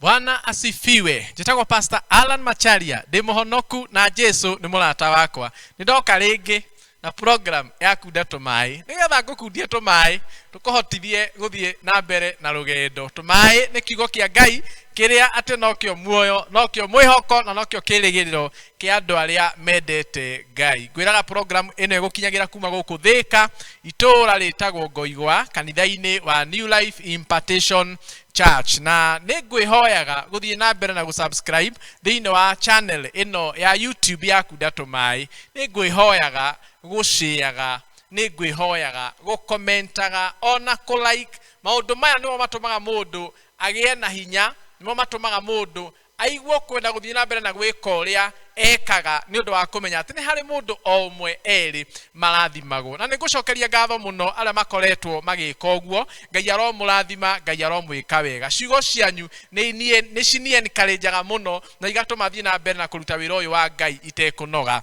Bwana asifiwe. Njĩtagwo Pastor Alan Macharia, ndĩ mũhonoku na Jesu nĩ mũrata wakwa. Nĩ ndoka rĩngĩ na program ya kunda tũmaĩ nĩgetha ngũkundie tũmaĩ tũkũhotithie gũthiĩ na mbere na rũgendo. Tũmaĩ nĩ kiugo kĩa Ngai kĩrĩa atĩ nokĩo muoyo, nokĩo mwĩhoko na nokĩo kĩrĩgĩrĩro kĩa andũ arĩa mendete Ngai. Ngwĩraga program ĩno ĩgũkinyagĩra kuma gũkũ Thĩka, itũũra rĩtagwo Ngoigwa, kanitha-inĩ wa New Life Impartation Church. Na nĩ ngwĩhoyaga gũthiĩ na mbere na gũsubscribe thĩinĩ wa channel ĩno ya YouTube ya Kunda Tũmaĩ. Nĩ ngwĩhoyaga gũshare, nĩ ngwĩhoyaga gũkomentaga ona kũ-like. Maũndũ maya nĩmo matũmaga mũndũ agĩe na hinya, nĩmo matũmaga mũndũ aigua kwenda gũthiĩ na mbere na gwĩka ũrĩa ekaga nĩ ũndũ wa kũmenya atĩ nĩ harĩ mũndũ o ũmwe erĩ marathimagwo. Na nĩ ngũcokeria ngatho mũno arĩa makoretwo magĩka ũguo. Ngai aromũrathima, Ngai aromwĩka wega. Ciugo cianyu nĩ ciniencourageaga mũno na igatũma thiĩ na mbere na kũruta wĩra ũyũ wa Ngai itekũnoga.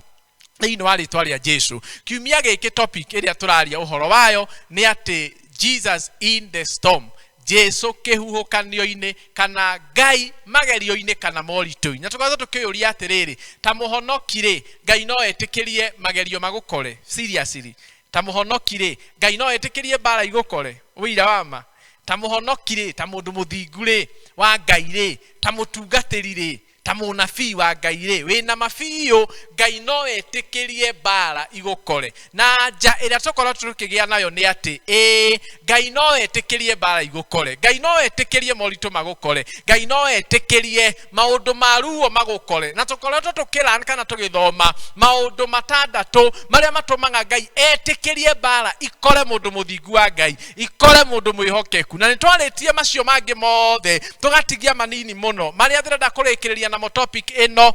Thĩinĩ wa rĩtwa rĩa Jesu. Kiumia gĩkĩ topic ĩrĩa tũraria ũhoro wayo nĩ atĩ Jesus in the storm. Jesu kĩhuhũkanio-inĩ kana Ngai magerio-inĩ kana moritũ-inĩ. Na tũkoretwo tũkĩũria atĩrĩrĩ, ta mũhonoki rĩ, Ngai no etĩkĩrie magerio magũkore? Seriously, ta mũhonoki rĩ, Ngai no etĩkĩrie mbara igũkore? Ũira wa ma. Ta mũhonoki rĩ, ta mũndũ mũthingu rĩ, wa Ngai rĩ, ta mũtungatĩri rĩ, ta mũnabii wa Ngai rĩ, wĩna mabiũ, Ngai no etĩkĩrie mbara igũkore? Na nja ĩrĩa tũkoretwo tũkĩgĩa nayo nĩ atĩ ĩĩ, Ngai no etĩkĩrie mbara igũkore, Ngai no etĩkĩrie moritũ magũkore, Ngai no etĩkĩrie maũndũ ma ruo magũkore. Na tũkoretwo tũkĩran kana tũgĩthoma maũndũ matandatũ marĩa matũmaga Ngai etĩkĩrie mbara ikore mũndũ mũthingu wa Ngai, ikore mũndũ mwĩhokeku. Na nĩ twarĩtie macio mangĩ mothe, tũgatigia manini mũno marĩa ndĩrenda kũrĩkĩrĩria namo topic ĩno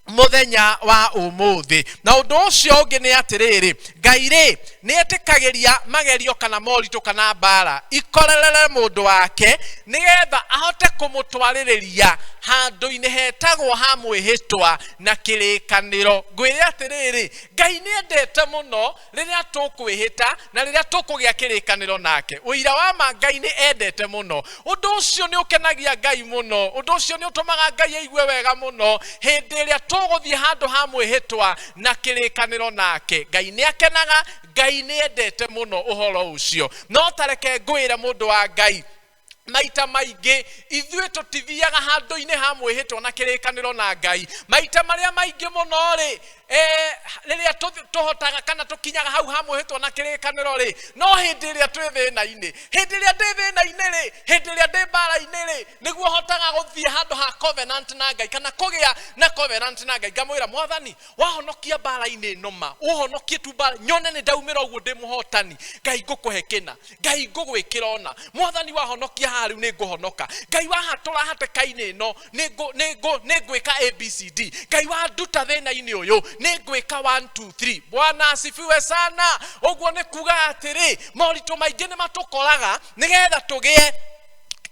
mũthenya wa ũmũthĩ. Na ũndũ ũcio ũngĩ nĩ atĩrĩrĩ, Ngai rĩ nĩ etĩkagĩria magerio kana moritũ kana mbara ikorerere mũndũ wake nĩgetha ahote kũmũtwarĩrĩria handũ-inĩ hetagwo ha mwĩhĩtwa na kĩrĩkanĩro. Ngwĩre atĩrĩrĩ, Ngai nĩ endete mũno rĩrĩa tũkwĩhĩta na rĩrĩa tũkũgĩa kĩrĩkanĩro nake. Ũira wa ma, Ngai nĩ endete mũno ũndũ ũcio, nĩ ũkenagia Ngai mũno, ũndũ ũcio nĩ ũtũmaga Ngai aigue wega mũno hĩndĩ ĩrĩa tũgũthiĩ handũ ha mwĩhĩtwa na kĩrĩkanĩro nake. Ngai nĩ akenaga, Ngai nĩ endete mũno ũhoro ũcio. No tareke ngwĩre, mũndũ wa Ngai, maita maingĩ ithuĩ tũtithiaga handũ-inĩ ha mwĩhĩtwa na kĩrĩkanĩro na Ngai. Maita marĩa maingĩ mũno rĩ, rĩrĩa tũhotaga kana tũkinyaga hau ha mwĩhĩtwa na kĩrĩkanĩro rĩ, no hĩndĩ ĩrĩa twĩ thĩna-inĩ. Hĩndĩ ĩrĩa ndĩ thĩna-inĩ rĩ, hĩndĩ ĩrĩa ndĩ mbara-inĩ rĩ, nĩguo hotaga gũthiĩ handũ ha covenant na Ngai kana kũgĩa na covenant na Ngai. Ngamwĩra, "Mwathani, wahonokia mbara-inĩ ĩno, ma ũhonokie tu mbara, nyone nĩ ndaumĩra ũguo ndĩ mũhotani, Ngai ngũkũhe kĩna, Ngai ngũgwĩkĩra ona. Mwathani, wahonokia haha rĩu nĩ ngũhonoka. Ngai, wahatũra hatĩka-inĩ ĩno, nĩ ngwĩka ABCD. Ngai, wanduta thĩna-inĩ ũyũ, nĩ ngwĩka 1 2 3." Bwana asifiwe sana. Ũguo nĩ kuga atĩrĩ, moritũ maingĩ nĩ matũkoraga nĩgetha tũgĩe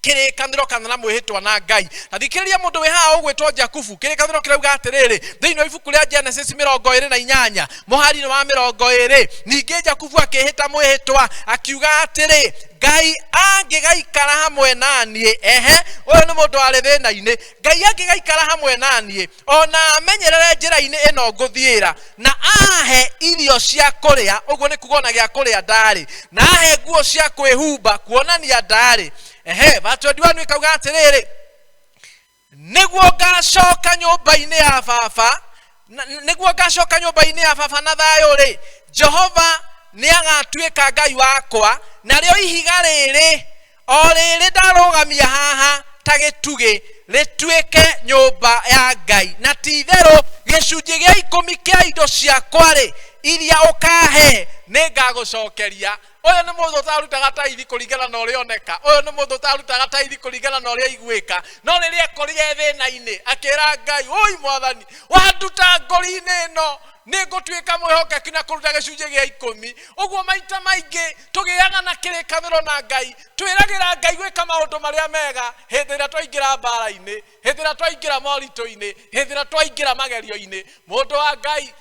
kĩrĩkanĩro kana na mwĩhĩtwa na Ngai. Na thikĩrĩria mũndũ wĩ haha ũgwĩtwo Jakubu. Kĩrĩkanĩro kĩrauga atĩrĩrĩ thĩinĩ wa ibuku rĩa Genesis 28 mũhari-inĩ wa 20: "Ningĩ Jakubu akĩĩhĩta mwĩhĩtwa akiuga atĩrĩ, 'Ngai angĩgaikara hamwe na niĩ.'" Ehe, ũyũ nĩ mũndũ warĩ thĩna-inĩ. "Ngai angĩgaikara hamwe na niĩ ona amenyerere njĩra-inĩ ĩno ngũthiĩra, na ahe irio cia kũrĩa," ũguo nĩ kuga ona gĩa kũrĩa ndarĩ, "na ahe nguo cia kwĩhumba," kuonania ndarĩ. Ehe, verse 21 ĩkauga atĩrĩrĩ, "Nĩguo ngacoka nyũmba-inĩ ya baba nĩguo ngacoka nyũmba-inĩ ya baba na thayũ rĩ, Jehova nĩ agatuĩka Ngai wakwa, narĩo ihiga rĩrĩ o rĩrĩ ndarũgamia haha ta gĩtugĩ rĩtuĩke nyũmba ya Ngai, na ti itherũ gĩcunjĩ gĩa 10 kĩa indo ciakwa rĩ, iria ũkahe, nĩ ngagũcokeria." Ũyũ nĩ mũndũ ũtarutaga taithi kũringana na ũrĩa oneka. Ũyũ nĩ mũndũ ũtarutaga taithi kũringana na ũrĩa aiguĩka. No rĩrĩa ekorire thĩna-inĩ, akĩra Ngai, "Ũi Mwathani, wanduta ngori-inĩ ĩno, nĩ ngũtuĩka mwĩhokeku na kũruta gĩcunjĩ gĩa 10." Ũguo maita maingĩ tũgĩaga na kĩrĩkanĩro na Ngai, twĩragĩra Ngai gwĩka maũndũ marĩa mega hĩndĩ ĩrĩa twaingĩra mbara-inĩ, hĩndĩ ĩrĩa twaingĩra moritũ-inĩ, hĩndĩ ĩrĩa twaingĩra magerio-inĩ. Mũndũ wa Ngai,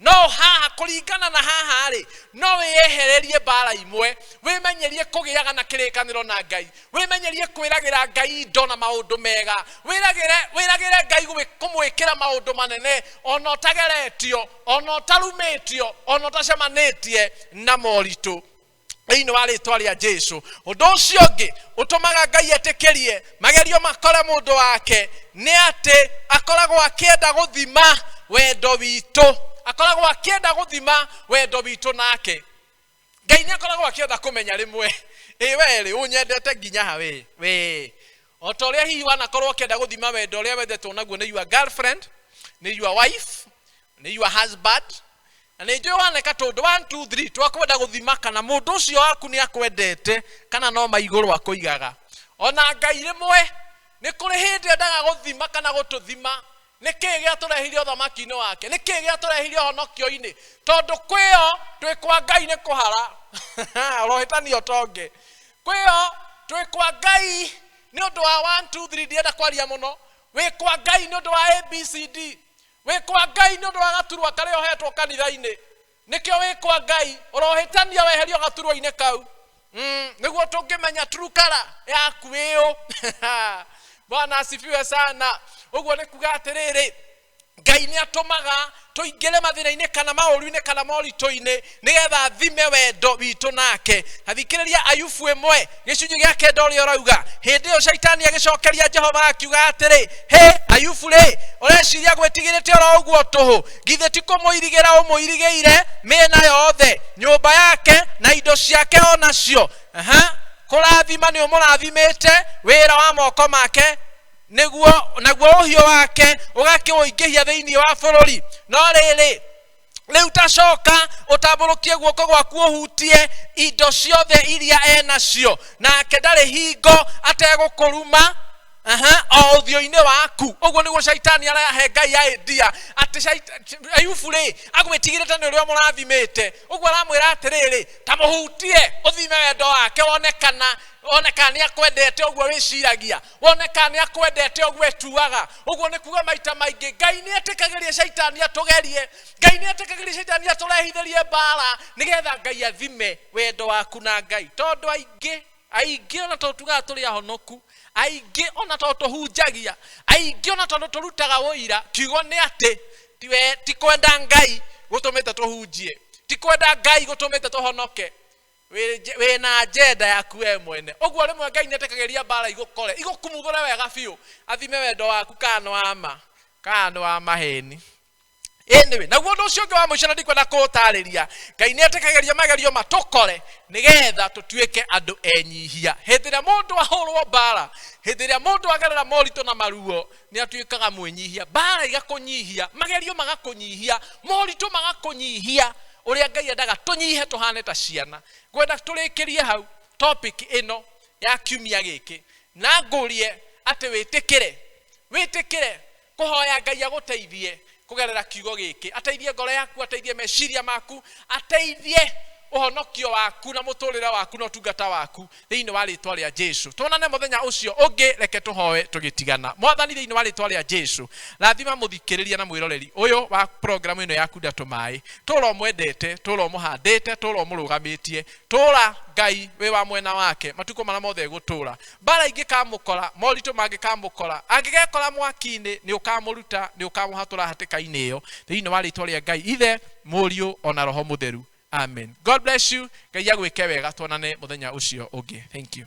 No haha kũringana na haha rĩ, no wĩyehererie mbara imwe, wĩmenyerie kũgĩaga na kĩrĩkanĩro na Ngai, wĩmenyerie kwĩragĩra Ngai indo na maũndũ mega, wĩragĩre Ngai kũmwĩkĩra maũndũ manene ona ũtageretio, ona ũtarumĩtio, ona ũtacemanĩtie na moritũ thĩinĩ wa rĩtwa rĩa Jesu. Ũndũ ũcio ũngĩ ũtũmaga Ngai etĩkĩrie magerio makore mũndũ wake nĩ atĩ akoragwo akĩenda gũthima wendo witũ, akoragwo akĩenda gũthima wendo witũ nake. Ngai nĩ akoragwo akĩenda kũmenya rĩmwe, ĩ we rĩ, ũnyendete nginya ha we, we o ta ũrĩa hihi wanakorwo ũkĩenda gũthima wendo ũrĩa wendetwo naguo nĩ your girlfriend, nĩ your wife, nĩ your husband. Na nĩ njũĩ waneka tũndũ 1 2 3 twakwenda gũthima kana mũndũ ũcio waku nĩ akwendete kana no maigũrũ akũigaga. Ona Ngai rĩmwe nĩ kũrĩ hĩndĩ endaga gũthima kana gũtũthima nĩ kĩĩ gĩatũrehire ũthamaki-inĩ wake, nĩ kĩĩ gĩatũrehire ũhonokio-inĩ, tondũ kwĩyo twĩ kwa Ngai nĩ kũhara ũrohĩtania ũtonge. Kwĩyo twĩ kwa Ngai nĩ ũndũ wa 1 2 3, ndienda kwaria mũno. Wĩ kwa Ngai nĩ ũndũ wa ABCD, wĩ kwa Ngai nĩ ũndũ wa gaturwa karĩa ũhetwo kanitha-inĩ, nĩkĩo wĩ kwa Ngai ũrohĩtania weherio gaturwa-inĩ kau. Nĩguo tũngĩmenya true color yaku ĩũ. Bwana asifiwe sana. Ũguo nĩ kuga atĩrĩrĩ, Ngai nĩ atũmaga tũingĩre mathĩna-inĩ kana maũru-inĩ kana moritũ-inĩ nĩgetha athime wendo witũ nake. Athikĩrĩria Ayubu 1 gĩcunjĩ gĩa 9 ũrĩa ũrauga, hĩndĩ ĩyo Shaitani agĩcokeria Jehova akiuga atĩrĩ, hĩ Ayubu rĩ, ũreciria gwĩtigĩrĩte oro ũguo tũhũ? Githĩ ti kũmũirigĩra ũmũirigĩire mĩena yothe, nyũmba yake na indo ciake o nacio? Aha, kũrathima nĩ ũmũrathimĩte wĩra wa moko make, nĩguo naguo ũhiũ wake ũgakĩũingĩhia thĩinĩ wa bũrũri. No rĩrĩ, rĩu tacoka ũtambũrũkie guoko gwaku ũhutie indo ciothe iria enacio, nake ndarĩ hingo ategũkũruma, aha, o ũthiũ-inĩ waku. Ũguo nĩguo Shaitani arahe Ngai idea atĩ Ayubu rĩ agwĩtigĩrĩte nĩ ũrĩa ũmũrathimĩte. Ũguo aramwĩra atĩrĩrĩ, ta mũhutie ũthime wendo wake, wone kana nĩ akwendete ũguo wĩciragia, wone kana nĩ akwendete ũguo etuaga. Ũguo nĩ kuga maita maingĩ Ngai nĩ etĩkagĩria Shaitani atũgerie, Ngai nĩ etĩkagĩria Shaitani atũrehithĩrie mbara nĩgetha Ngai athime wendo waku na Ngai. Tondũ aingĩ ona tondũ tugaga tũrĩ ahonoku, aingĩ ona tondũ tũhunjagia, aingĩ ona tondũ tũrutaga ũira, kiugo nĩ atĩ ti kwenda Ngai gũtũmĩte tũhunjie, ti kwenda Ngai gũtũmĩte tũhonoke. Wĩna agenda yaku we mwene. Ũguo rĩmwe Ngai nĩ etĩkagĩria mbara igũkore, igũkumuthũre wega biũ, athime wendo waku kana nĩ wa ma, kana nĩ wa maheni. Anyway, naguo ũndũ ũcio ũngĩ wa mũico na ndikwenda kũũtarĩria, Ngai nĩ etĩkagĩria magerio matũkore nĩgetha tũtuĩke andũ enyihia. Hĩndĩ ĩrĩa mũndũ ahũrwo mbara, hĩndĩ ĩrĩa mũndũ agerera moritũ na maruo, nĩ atuĩkaga mwĩnyihia. Mbara igakũnyihia, magerio magakũnyihia, moritũ magakũnyihia. Ũrĩa Ngai endaga tũnyihe tũhane ta ciana. Ngwenda tũrĩkĩrie hau topic ĩno ya kiumia gĩkĩ, na ngũrie atĩ wĩtĩkĩre kũhoya Ngai agũteithie kũgerera kiugo gĩkĩ, ateithie ngoro yaku, ateithie meciria maku, ateithie ũhonokio waku na mũtũrĩre waku na ũtungata waku thĩinĩ wa rĩtwa rĩa Jesu. Tuonane mũthenya ũcio ũngĩ, reke tũhoe tũgĩtigana. Mwathani, thĩinĩ wa rĩtwa rĩa Jesu, rathima mũthikĩrĩria na mwĩroreri ũyũ wa programu ĩno ya Kunda Tũmaĩ. Tũra ũmwendete, tũra ũmũhandĩte, tũra ũmũrũgamĩtie, tũra Ngai wĩ wa mwena wake matukũ marĩa mothe egũtũra. Mbara ingĩkamũkora, moritũ mangĩkamũkora, angĩgekora mwaki-inĩ, nĩ ũkamũruta, nĩ ũkamũhatũra hatĩka-inĩ ĩyo thĩinĩ wa rĩtwa rĩa Ngai Ithe, Mũriũ ona Roho Mũtheru. Amen. God bless you. Ngai agwĩke wega, tuonane mũthenya ũcio ũngĩ. Thank you.